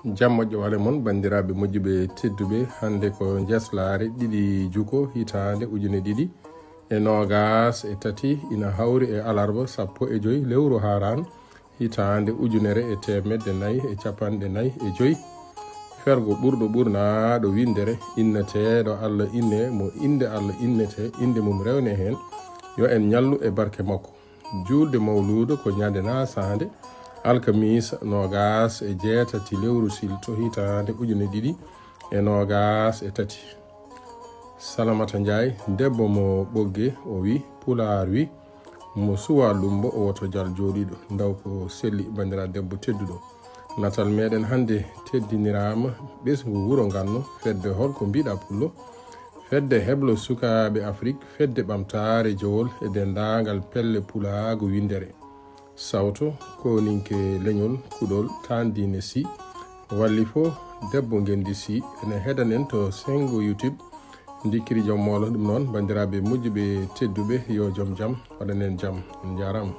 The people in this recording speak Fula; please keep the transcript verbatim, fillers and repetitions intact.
Jam moƴƴo wale mon, banndiraaɓe moƴƴuɓe tedduɓe. Hannde ko njeslaare ɗiɗi juko hitaande ujune ɗiɗi e noogas e tati, ina hawri e alarba sappo e joy lewru Haaraan, hitaande ujunere e teemedde nayi e capanɗe nayi e joy. Fergo ɓurɗo ɓurnaaɗo winndere, inneteeɗo Allah inne, mo innde Allah innete, innde mum rewne heen, yo en ñallu e barke makko. Juulde mawluudo ko ñande naasaande, alkamiisa noogas e jeetati lewru silto hitaande ujune ɗiɗi e noogas e tati. Salamata Njaay, debbo mo Ɓoggee, o wi, Pulaar wi, mo suwaa lumbo, o woto jal jooɗiiɗo. Ndaw ko selli, banndiraa debbo tedduɗo. Natal meɗen hannde teddiniraama ɓesngu wuro Nganno, fedde Holko Mbiɗa Pullo, fedde heblo sukaaɓe Afrik, fedde ɓamtaare Jowol e denndaangal pelle pulaagu winndere. Sawto, kooninke leñol, kuɗol, taandiine si, wallifo, debbo ngenndi si, ene heɗanen to senngo YouTube. Ndikkiri jom moolo ɗum noon, banndiraaɓe moƴƴuɓe tedduɓe, yo jom jam waɗanen jam. On njaaraama.